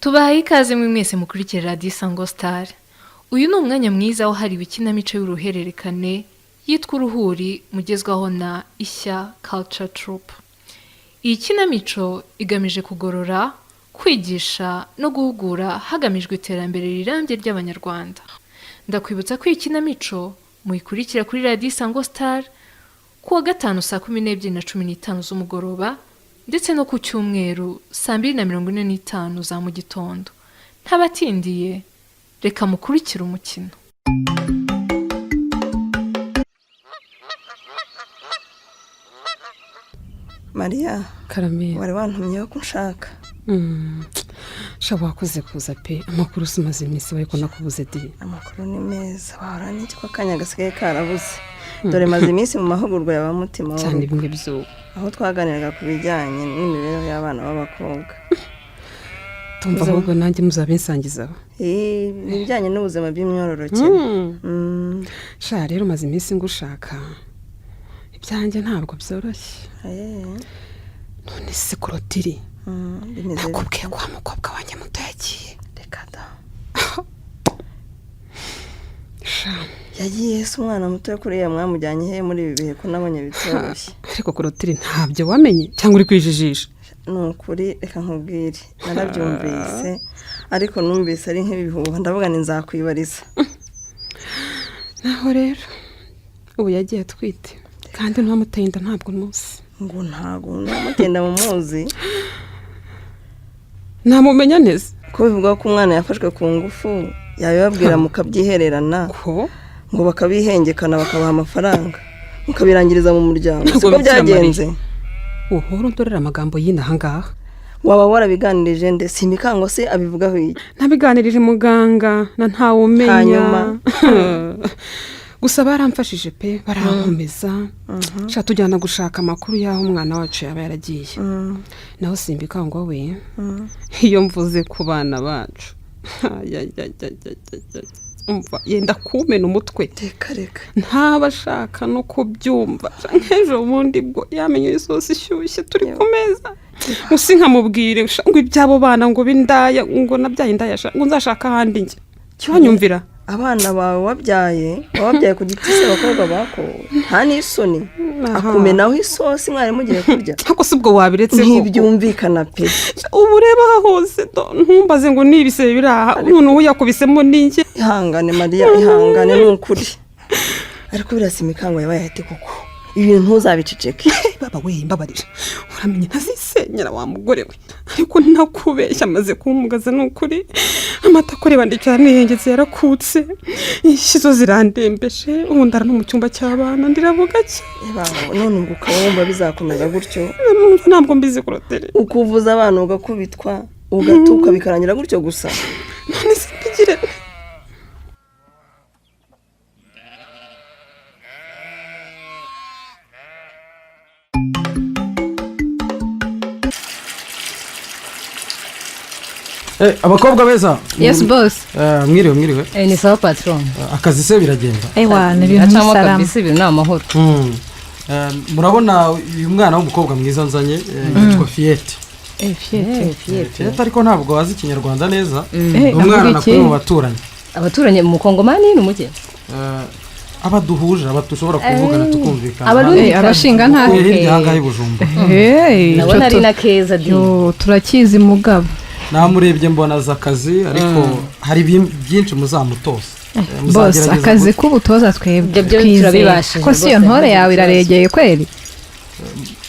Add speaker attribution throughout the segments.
Speaker 1: Tubahaye ikaze mwe mwese mukurikira Radiyo Isango Star. Uyu ni umwanya mwiza wahariwe ikinamico y'uruhererekane yitwa Uruhuri, mugezwaho na Ishya Culture Troupe. Iyi kinamico igamije kugorora, kwigisha no guhugura hagamijwe iterambere rirambye ry'Abanyarwanda. Ndakwibutsa ko iyi kinamico muyikurikira kuri Radiyo Isango Star ku wa gatanu saa 12 na 15 z'umugoroba, ndetse no ku cyumweru saa 2 na 45 za mu gitondo. Ntabatindiye, reka mukurikire umukino.
Speaker 2: Mariya.
Speaker 3: Karameri.
Speaker 2: Wari wantumyeho ko unshaka?
Speaker 3: Sha, wakoze kuza pe. Amakuru se? Umaze iminsi bari ko nakubuze di.
Speaker 2: Amakuru ni meza. Wahora n'iki ko akanya gasigaye karabuze? Dore maze iminsi mu mahugurwa ya ba mutima
Speaker 3: cyane
Speaker 2: w'urugo,
Speaker 3: bimwe by'ubu
Speaker 2: aho twaganiraga ku bijyanye n'imibereho y'abana b'abakobwa.
Speaker 3: Tumva, ahubwo nanjye muzabinsangizaho.
Speaker 2: Ibijyanye n'ubuzima bw'imyororokere.
Speaker 3: Sha, rero umaze iminsi ngushaka, ibyanjye ntabwo byoroshye. None se Korotiri,
Speaker 2: Bimeze bite?
Speaker 3: nakubwiye ko wa mukobwa wanjye muto yagiye?
Speaker 2: Reka da!
Speaker 3: Sha.
Speaker 2: Yagiye se? Umwana muto kuriya mwamujyanye he muri ibi bihe, ko nabonye bitoroshye?
Speaker 3: Ariko Korotiri, ntabyo wamenye cyangwa uri kwijijisha?
Speaker 2: Ni ukuri, reka nkubwire, narabyumvise ariko numvise ari nk'ibihuha, ndavuga ni nzakwibariza.
Speaker 3: Naho rero ubu yagiye atwite, kandi ntiwamuteye inda ntabwo muzi.
Speaker 2: Ngo ntabwo namutenda mu muzi?
Speaker 3: Namumenya neza.
Speaker 2: Ko bivuga ko umwana yafashwe ku ngufu, yabibabwira mukabyihererana,
Speaker 3: ko
Speaker 2: ngo bakabihengekana, bakabaha amafaranga, mukabirangiriza mu muryango.
Speaker 3: Ntabwo
Speaker 2: Siko
Speaker 3: Bikira Mariya.
Speaker 2: byagenze?
Speaker 3: Uhora undorera amagambo y'inaha ngaha.
Speaker 2: Waba warabiganirije nde? Si imikango se abivugaho iki?
Speaker 3: Nabiganirije muganga na ntawumenya.
Speaker 2: Hanyuma?
Speaker 3: Gusa baramfashije pe, barankomeza. Sha, tujyana gushaka amakuru y'aho umwana wacu yaba yaragiye. Naho Simbikango we, iyo mvuze ku bana bacu, ayayayayayaya, umva, yenda kumena umutwe.
Speaker 2: Reka reka!
Speaker 3: Ntaba ashaka no kubyumva. Nk'ejo bundi bwo yamenye isosi ishyushye turi ku meza, gusa nkamubwire sha, ngo iby'abo bana, ngo b'indaya, ngo nabyaye indaya sha, ngo nzashaka ahandi njye wanyumvira.
Speaker 2: Abana bawe wabyaye, wababyaye ku giti se? Abakobwa bakowe, nta n'isoni?
Speaker 3: Aha.
Speaker 2: Akumenaho isosi mwari mugiye kurya?
Speaker 3: Ariko si ubwo wabiretse koko?
Speaker 2: Ntibyumvikana pe.
Speaker 3: Ubu ureba aha hose ntumbaze ngo ni ibisebe biri aha, noneho yakubisemo n'iki?
Speaker 2: Ihangane Mariya, ihangane, ni ukuri. Ariko biriya si imikango yabaye ate koko? Ibintu ntuzabiceceke.
Speaker 3: Baba we, mbabarira, uramenye ntazisenyera wa mugore we. Ariko ntakubeshya, amaze kumugaza, ni ukuri. Amata akoreba, ndicara nihengetse, yarakutse, inshyi zo zirandembeje. Ubu ndara no mu cyumba cy'abana, ndiravuga ki?
Speaker 2: None ubwo ukaba wumva bizakomeza gutyo?
Speaker 3: Ntabwo mbizi, Korotere.
Speaker 2: Ukuvuza abana, ugakubitwa, ugatuka, bikarangira gutyo gusa?
Speaker 3: None se mbigire?
Speaker 4: Abakobwa beza.
Speaker 5: Yes, boss.
Speaker 4: Mwiriwe, mwiriwe.
Speaker 6: Ni sawa, patron.
Speaker 4: Akazi se biragenda?
Speaker 5: Ewa, ni ibintu
Speaker 6: Biracamo.
Speaker 5: n'isaramu.
Speaker 6: Kabisa, ibintu ni amahoro.
Speaker 4: Murabona uyu mwana w'umukobwa mwiza nzanye, yitwa Fiyete.
Speaker 5: Fiyete.
Speaker 4: Fiyete, ariko ntabwo azi Ikinyarwanda neza. Ni umwana
Speaker 5: Avuga iki?
Speaker 4: nakuye mu baturanyi.
Speaker 6: Abaturanyi, umukongomani ni umuke?
Speaker 4: Aba duhuje, aba dushobora kuvugana tukumvikana.
Speaker 6: Abarundi.
Speaker 5: Abashinga ntahe.
Speaker 4: Utuye hirya ahangaha i Bujumbura.
Speaker 6: Ndabona
Speaker 5: ico
Speaker 6: ari na keza di.
Speaker 5: Yo, turakizi mugabo.
Speaker 4: Namurebye mbona azi akazi, ariko hari byinshi muzamutoza.
Speaker 5: Boss,
Speaker 4: Muzagerageza
Speaker 5: akazi k'ubutoza twebwe
Speaker 6: Ibyo byo
Speaker 5: twizeye.
Speaker 6: turabibashije
Speaker 5: Ko si iyo
Speaker 6: rwose,
Speaker 5: ntore
Speaker 6: ntabwo
Speaker 5: yawe
Speaker 6: ikibazo.
Speaker 5: iraregeye kweri.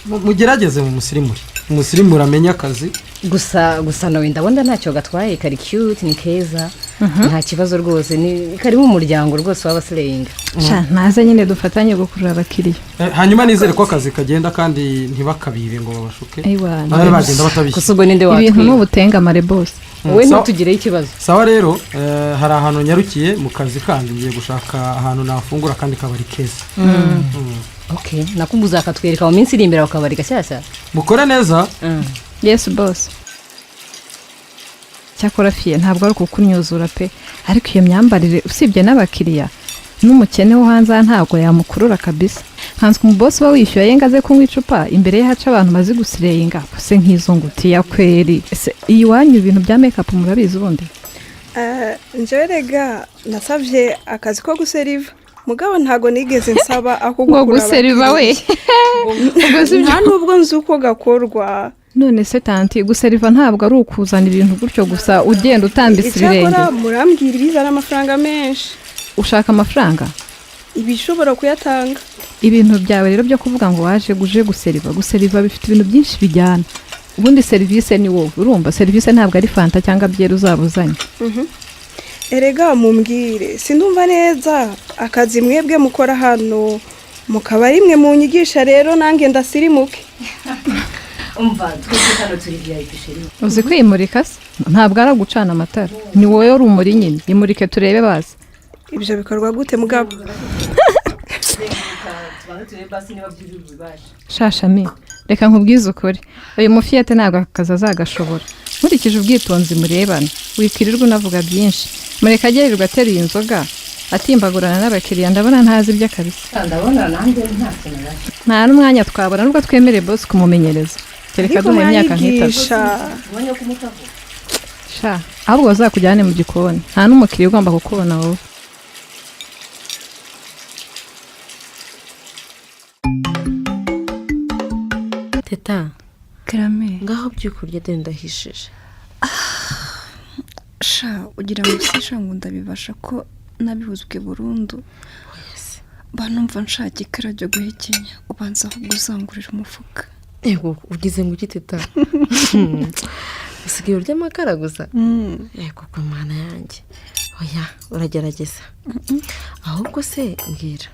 Speaker 4: Mugerageze mu musirimure, umusirimure amenye akazi.
Speaker 6: Gusa gusa nawe ndabona ntacyo gatwaye, kari cute, ni keza, nta kibazo rwose, ni kari mu muryango rwose w'abasirenga.
Speaker 5: Sha, ntaze nyine dufatanye gukurura abakiriya.
Speaker 4: Hanyuma nizere ko akazi kagenda, kandi ntibakabibe ngo babashuke,
Speaker 5: Ewa,
Speaker 4: babe bagenda batabishyura.
Speaker 6: Gusa ubwo ninde
Speaker 5: ibintu ni
Speaker 6: watwiba?
Speaker 5: ubutengamare, boss.
Speaker 6: Wowe
Speaker 4: Sawa.
Speaker 6: ntutugireho ikibazo.
Speaker 4: Sawa rero, hari ahantu nyarukiye mu kazi kandi ngiye gushaka ahantu nafungura kandi kabari keza.
Speaker 6: Okay, nakumbuza akatwereka mu minsi iri imbere ako kabari gashyashya.
Speaker 4: Mukore neza.
Speaker 5: Yes, boss. Cyakora fiye, ntabwo ari ukukunyuzura pe, ariko iyo myambarire, usibye n'abakiriya, n'umukene wo hanze aha ntabwo yamukurura kabisa. Nka Nkanswe umubosi uba wishyuye ngo aze kunywa icupa, imbere ye haca abantu bazi guslayinga se nk'izo ngutiya kweri. Ese iwanyu ibintu bya make-up murabizi ubundi?
Speaker 7: Njyewe rega nasabye akazi ko guseriva, mugabo ntago nigeze nsaba ako
Speaker 5: ngo
Speaker 7: gukura
Speaker 5: guseriva we?
Speaker 7: Abakiriya.
Speaker 5: Ubwo si byo?
Speaker 7: Nta nubwo nzi uko gakorwa.
Speaker 5: None se tanti, guseriva ntabwo ari ukuzana ibintu gutyo gusa, ugenda utambitse ibirenge?
Speaker 7: Icyakora murambwira ibizana amafaranga menshi.
Speaker 5: Ushaka amafaranga?
Speaker 7: Ibishobora kuyatanga.
Speaker 5: Ibintu byawe rero byo kuvuga ngo waje uje guseriva, guseriva bifite ibintu byinshi bijyana. Ubundi serivisi ni wowe, urumva? Serivisi ntabwo ari fanta cyangwa byeri uzaba uzanye.
Speaker 7: Erega mumbwire, sindumva neza akazi mwebwe mukora hano, mukaba ari mwe munyigisha rero, nange ndasirimuke.
Speaker 6: Umva, twese hano turi VIP, chéri.
Speaker 5: Uzi kwimurika se? Ntabwo ari ugucana amatara, ni wowe rumuri nyine. Imurike turebe bazi.
Speaker 7: Ibyo bikorwa gute mugabo?
Speaker 6: Tubanze turebe basi niba byujuje ububasha.
Speaker 5: Shashami, reka nkubwize ukuri, uyu mufiyete ntabwo aka kazi azagashobora nkurikije ubwitonzi murebana. Wikwirirwa unavuga byinshi, mureka agererwa ateruye inzoga atimbagurana n'abakiriya. Ndabona ntazi ibyo kabisa.
Speaker 6: Ndabona nanjye nta kintu nacyo.
Speaker 5: Nta n'umwanya twabona nubwo twemereye bosi kumumenyereza, kereka
Speaker 7: Ariko
Speaker 5: duhaye imyaka nk'itatu.
Speaker 7: mwanyigisha.
Speaker 6: Umwanya wo kumutaho.
Speaker 5: Sha, ahubwo bazakujyane mu gikoni, nta n'umukiriya ugomba kukubona wowe.
Speaker 8: Teta.
Speaker 9: Karame.
Speaker 8: Ngaho byuka urya, dore ndahishije.
Speaker 9: Sha, ugira ngo se sha ngo ndabibasha ko nabihuzwe burundu? Banumva nshaka ikara ryo guhekenya, ubanza ahubwo uzangurira umufuka.
Speaker 8: Yego, ugize ngo uki teta? Usigaye urya amakara gusa? Yego ku Mana yanjye, oya, uragerageza. Ahubwo se mbwira,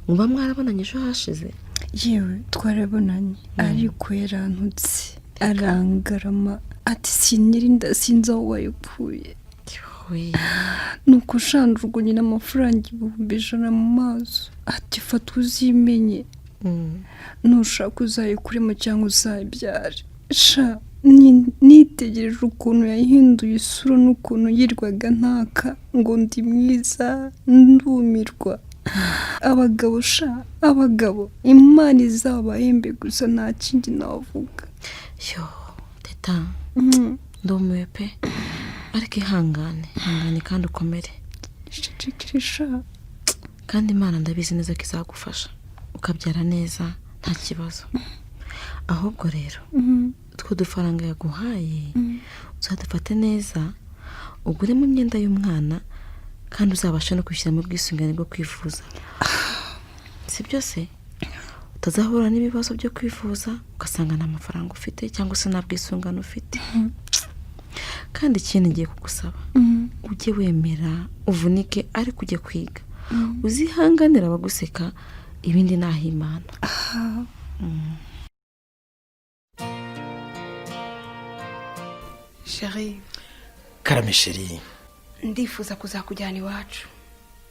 Speaker 8: muba mwarabonanye ejo hashize?
Speaker 9: Yewe, twarabonanye, ariko yarantutse arangarama, ati sinirinda sinzi aho wayikuye. Nuko shandurwa n'amafaranga 100,000 mu maso, ati fata uzimenye, nushaka uzayikuremo cyangwa uzayibyare. Sha, nitegereje ukuntu yahinduye isura n'ukuntu yirwaga ntaka ngo ndi mwiza, ndumirwa. Abagabo sha, abagabo Imana izabahembe gusa, nta kindi navuga.
Speaker 8: Yo teta, ndumiwe pe, ariko ihangane, ihangane kandi ukomere.
Speaker 9: Cecekere sha.
Speaker 8: Kandi Imana ndabizi neza ko izagufasha ukabyara neza, nta kibazo. Ahubwo rero utwo dufaranga yaguhaye uzadufate neza, uguremo imyenda y'umwana, kandi uzabashe no kwishyiramo ubwisungane bwo kwivuza, si byose? Utazahura n'ibibazo byo kwivuza ugasanga nta mafaranga ufite cyangwa se nta bwisungane ufite. Kandi ikindi ngiye kugusaba, ujye wemera uvunike ariko ujye kwiga, uzihanganira abaguseka, ibindi ni ah'Imana.
Speaker 7: Chéri.
Speaker 10: Karame, chéri.
Speaker 7: Ndifuza kuzakujyana iwacu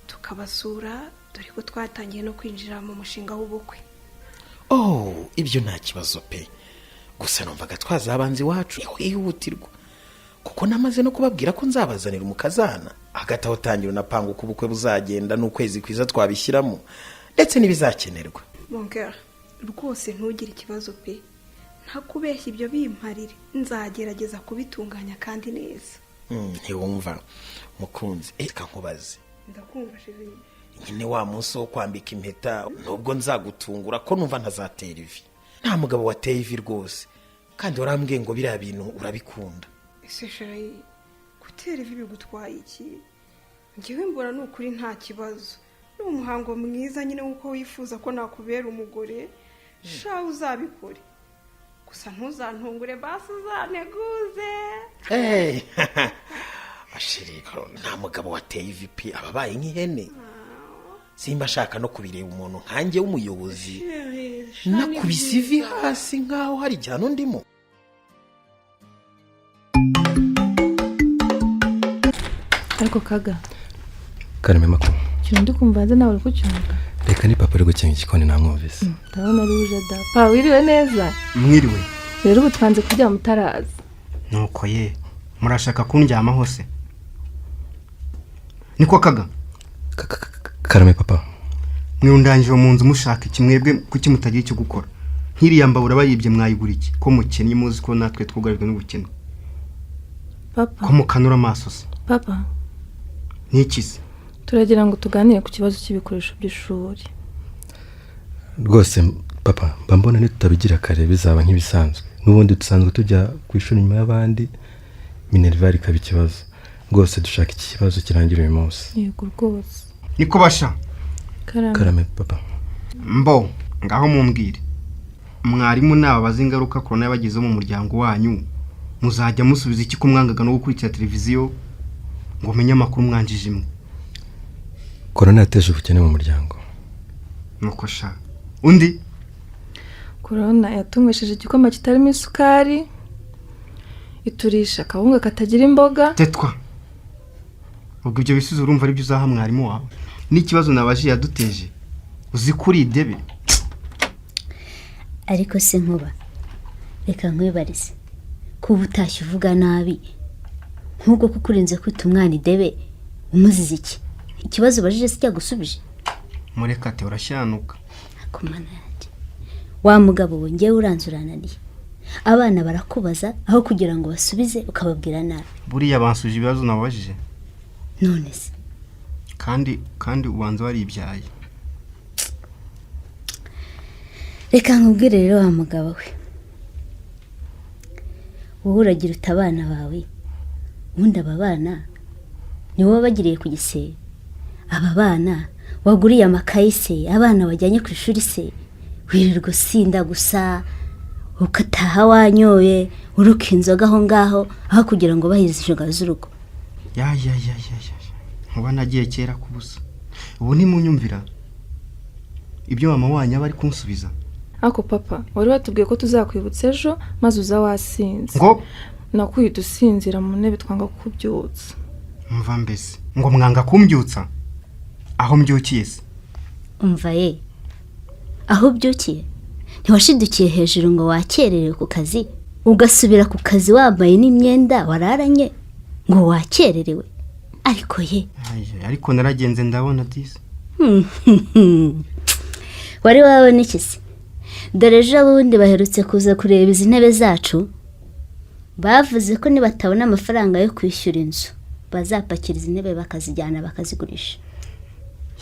Speaker 7: tukabasura, dore ko twatangiye no kwinjira mu mushinga w'ubukwe.
Speaker 10: Oh, ibyo nta kibazo pe, gusa numvaga twazabanza iwacu ihutirwa, kuko namaze no kubabwira ko nzabazanira umukazana. Hagati aho tangira unapanga uko ubukwe buzagenda n'ukwezi kwiza twabishyiramo, ndetse n'ibizakenerwa.
Speaker 7: Mon cœur, rwose ntugire ikibazo pe, ntakubeshya, ibyo bimparire, nzagerageza kubitunganya kandi neza.
Speaker 10: Ntiwumva mukunzi, reka nkubaze.
Speaker 7: Ndakumva, chéri.
Speaker 10: Nyine wa munsi wo kwambika impeta, nubwo nzagutungura, ko numva ntazatera ivi? Nta mugabo wateye ivi rwose, kandi warambwiye ngo biriya bintu urabikunda.
Speaker 7: Ese chéri, gutera ivi bigutwaye iki? Ngewe mbona ni ukuri nta kibazo, ni umuhango mwiza nyine w'uko wifuza ko nakubera umugore. Sha, uzabikore gusa ntuzantungure, basi uzanteguze.
Speaker 10: Hey, chéri, nta mugabo wateye ivi pe, aba abaye nk'ihene. Simba ashaka no kubireba, umuntu nkanjye w'umuyobozi nakubise ivi hasi nk'aho hari igihano ndimo.
Speaker 1: Ariko kaga.
Speaker 11: Karame, makuru?
Speaker 1: Ikintu ndi kumva hanze nawe uri kucyumva?
Speaker 11: Reka, ni papa uri gukinga igikoni, namwumvise.
Speaker 1: Ndabona ari uje da. Pa, wiriwe neza?
Speaker 4: Mwiriwe.
Speaker 1: Rero ubu twanze kuryama utaraza.
Speaker 4: Nuko ye, murashaka kundyama hose niko kaga?
Speaker 11: Karame, papa.
Speaker 12: Mwirundanyije mu nzu mushaka iki mwebwe? Kuki mutagira icyo gukora? Nk'iriya mbabura bayibye mwayigura iki, ko mukennye? Muzi ko natwe twugarijwe n'ubukene.
Speaker 13: Papa.
Speaker 12: Ko mukanura amaso se?
Speaker 13: Papa.
Speaker 12: N'iki se?
Speaker 13: Turagira ngo tuganire ku kibazo cy'ibikoresho by'ishuri.
Speaker 11: Rwose papa, mba mbona nitutabigira kare bizaba nk'ibisanzwe n'ubundi. Dusanzwe tujya ku ishuri nyuma y'abandi, minerval ikaba ikibazo. Rwose dushaka iki kibazo kirangira uyu munsi.
Speaker 13: Yego rwose.
Speaker 12: Niko basha.
Speaker 13: Karame.
Speaker 11: Karame papa.
Speaker 12: Mbo ngaho mumbwire, mwarimu nababaza ingaruka korona yabagezeho mu muryango wanyu, muzajya musubiza iki, ko mwangaga no gukurikira televiziyo ngo menye amakuru mwanjije imwe?
Speaker 11: Korona yateje ubukene mu muryango.
Speaker 12: Nuko sha, undi?
Speaker 13: Korona yatunywesheje igikoma kitarimo isukari, iturisha akawunga katagira imboga.
Speaker 12: Tetwa! Ubwo ibyo bisubizo urumva aribyo uzaha mwarimu wawe n'ikibazo nabaje yaduteje? Uzi ko uri idebe.
Speaker 14: Ariko se Nkuba, reka nkwibarize, kuba utashye uvuga nabi nk'ubwo, kuko urinze kwita umwana idebe, umuzize iki? Ikibazo ubajije se cyagusubije?
Speaker 12: Murekate, urashyanuka.
Speaker 14: Akumana yanjye, wa mugabo we, ngewe uranze urananiye. Abana barakubaza, aho kugira ngo basubize ukababwira nabi.
Speaker 12: Buriya bansubije ibibazo nababajije?
Speaker 14: None se?
Speaker 12: Kandi ubanza waribyaye.
Speaker 14: Reka nkubwire rero wa mugabo we, wowe uragira uta abana bawe, ubundi aba bana ni wowe wabagiriye ku gisebe. Aba bana waguriye amakayi se, abana wajyanye ku ishuri se, wirirwa usinda gusa, ugataha wanyoye, uruka inzoga aho ngaho, aho kugira ngo ubahirize inshingano z'urugo.
Speaker 12: Ya ya ya ya ya, nkuba nagiye kera ku busa. Ubu ntimunyumvira ibyo mama wanyu aba ari kunsubiza?
Speaker 13: Ako papa, wari watubwiye ko tuzakwibutsa ejo, maze uza wasinze.
Speaker 12: Ngo?
Speaker 13: Nakwita usinzira mu ntebe, twanga kukubyutsa.
Speaker 12: Mva mbese, ngo mwanga kumbyutsa aho mbyukiye se?
Speaker 14: Umva ye, aho ubyukiye ntiwashidukiye hejuru ngo wakererewe ku kazi, ugasubira ku kazi wambaye n'imyenda wararanye, ngo wakererewe? Ariko ye!
Speaker 12: Ay, ariko naragenze ndabona disi.
Speaker 14: Wari wabona iki se? Dore ejo bundi baherutse kuza kureba izi ntebe zacu, bavuze ko nibatabona amafaranga yo kwishyura inzu bazapakira izi ntebe bakazijyana bakazigurisha.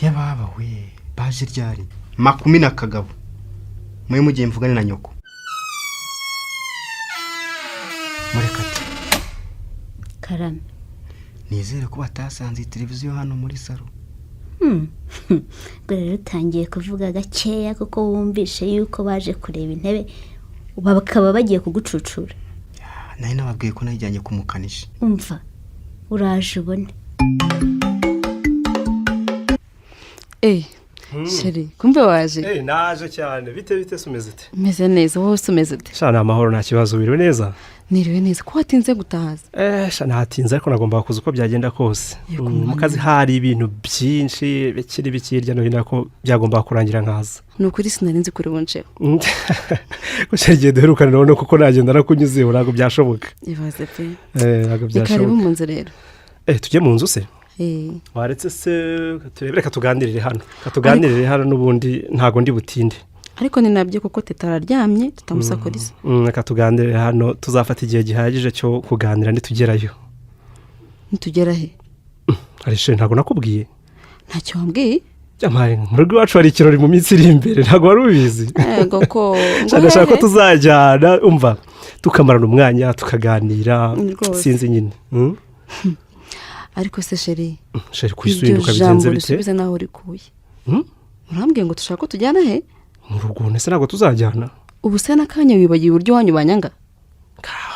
Speaker 12: Yababa we, baje ryari? Makumi na Kagabo, mwe mugiye mvugane na nyoko. Murekate.
Speaker 14: Karame.
Speaker 12: Nizere ko batasanze iyi televiziyo hano muri salo.
Speaker 14: Ubwo rero utangiye kuvuga gakeya kuko wumvishe yuko baje kureba intebe, bakaba bagiye kugucucura.
Speaker 12: Nari nababwiye ko nayijyanye ku mukanishi.
Speaker 14: Umva, uraje ubone.
Speaker 8: Eh, chéri, kumbe waje.
Speaker 15: Eh, naje cyane. Bite bite se, umeze ute?
Speaker 8: Meze neza, wowe se umeze ute?
Speaker 15: Sha, ni amahoro, nta kibazo. Wiriwe neza?
Speaker 8: Niriwe neza, ko watinze gutahaza?
Speaker 15: Eh, sha, natinze ariko nagombaga kuza uko byagenda kose.
Speaker 8: Yego,
Speaker 15: Mu
Speaker 8: mwana.
Speaker 15: kazi hari ibintu byinshi bikiri biki hirya no hino, ariko byagombaga kurangira nkaza.
Speaker 8: Ni ukuri sinari nzi kuri bunceho.
Speaker 15: Gusa igihe duherukana urabona kuko nagenda nakunyuzeho ntabwo byashoboka.
Speaker 8: Ibaze pe.
Speaker 15: Eh, ntabwo
Speaker 8: Ni karibu
Speaker 15: byashoboka.
Speaker 8: mu nzu rero.
Speaker 15: Eh, tujye mu nzu se?
Speaker 8: Eh,
Speaker 15: Waretse se turebe, reka tuganirire hano. Reka tuganirire hano, n'ubundi ntabwo ndi butinde.
Speaker 8: Ariko ni nabyo kuko teta araryamye, tutamusakuriza.
Speaker 15: Reka tuganirire hano, tuzafata igihe gihagije cyo kuganira nitugerayo.
Speaker 8: Nitugera he?
Speaker 15: Arishe, ntabwo nakubwiye?
Speaker 8: Ntacyo wambwiye.
Speaker 15: Byamaye, mu rugo iwacu hari ikirori mu minsi iri imbere, ntabwo wari ubizi?
Speaker 8: Ego ko ngo
Speaker 15: Ndashaka ko
Speaker 8: hehe?
Speaker 15: tuzajyana, umva, tukamarana umwanya tukaganira.
Speaker 8: Rwose.
Speaker 15: Sinzi nyine.
Speaker 8: Ariko se chéri,
Speaker 15: Chéri,
Speaker 8: iryo
Speaker 15: kwisuhinduka
Speaker 8: jambo
Speaker 15: bigenze bite?
Speaker 8: risubize naho rikuye.
Speaker 15: Hmm?
Speaker 8: Urambwiye ngo dushaka ko tujyana he?
Speaker 15: Mu rugo ese ntabwo tuzajyana?
Speaker 8: Ubu se n'akanya wibagiwe uburyo wanyu banyanga?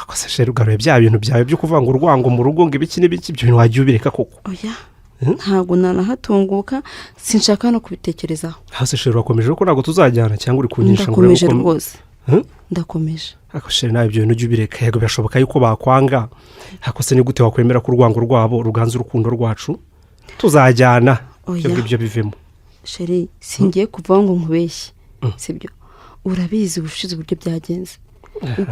Speaker 15: Ko se chéri, ugaruye bya bintu byawe byo kuvuga ngo urwango mu rugo, ngo ibiki n'ibiki, ibyo bintu wagiye ubireka koko?
Speaker 8: Oya, ntabwo nanahatunguka, sinshaka no kubitekerezaho.
Speaker 15: Hasi chéri, urakomeje ko ntabwo tuzajyana cyangwa uri kunyisha ngo urebe
Speaker 8: Ndakomeje
Speaker 15: uko-
Speaker 8: rwose.
Speaker 15: Hmm?
Speaker 8: Ndakomeje.
Speaker 15: Ariko chéri, nawe ibyo bintu ujye ubireka. Yego, birashoboka yuko bakwanga, ariko se ni gute wakwemera ko urwango rwabo ruganza urukundo rwacu? Tuzajyana.
Speaker 8: Oya.
Speaker 15: Ibyo ngibyo bivemo.
Speaker 8: Chéri, singiye kuvaho ngo nkubeshye, sibyo? Urabizi ubushize uburyo byagenze.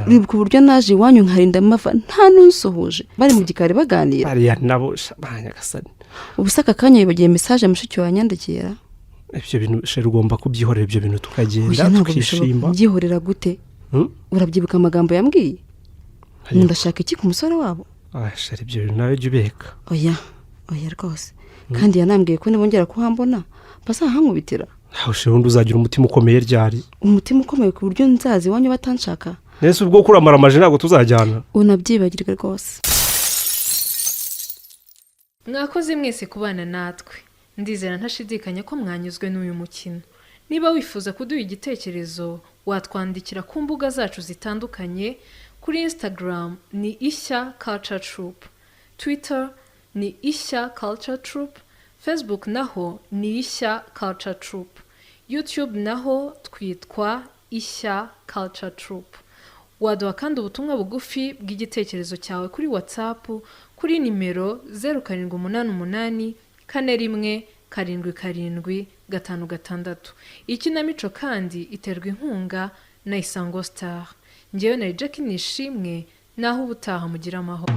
Speaker 8: Uribuka uburyo naje iwanyu nkarinda amava nta n'unsuhuje, bari mu gikari baganira?
Speaker 15: Bariya nabo sha, ba nyagasani.
Speaker 8: Ubu se aka kanya wibagiwe message mushiki wawe yanyandikira?
Speaker 15: Ibyo bintu chéri, ugomba kubyihorera, ibyo bintu tukagenda
Speaker 8: Oya, ntabwo bishoboka.
Speaker 15: tukishima.
Speaker 8: Byihorera gute? Urabyibuka amagambo yambwiye?
Speaker 15: Ayo.
Speaker 8: Ndashaka iki ku musore wabo?
Speaker 15: Ah, chéri, ibyo bintu nawe jya ubireka.
Speaker 8: Oya, oya rwose. Kandi yanambwiye ko nibongera kuhambona bazahankubitira.
Speaker 15: Ntawe chéri, undi uzagira umutima ukomeye ryari?
Speaker 8: Umutima ukomeye ku buryo nzaza iwanyu batanshaka?
Speaker 15: Nese ubwo kuramara amaje ntabwo tuzajyana?
Speaker 8: Unabyibagirwe rwose.
Speaker 1: Mwakoze mwese kubana natwe. Ndizera ntashidikanya ko mwanyuzwe n'uyu mukino. Niba wifuza kuduha igitekerezo, watwandikira ku mbuga zacu zitandukanye. Kuri Instagram ni Ishya Culture Troupe, Twitter ni Ishya Culture Troupe, Facebook naho ni Ishya Culture Troupe, YouTube naho twitwa Ishya Culture Troupe. Waduha kandi ubutumwa bugufi bw'igitekerezo cyawe kuri WhatsApp kuri nimero 0788417756. Ikinamico kandi iterwa inkunga na Isango Star. Ngewe na Jackie Nishimwe, naho ubutaha, mugira amahoro.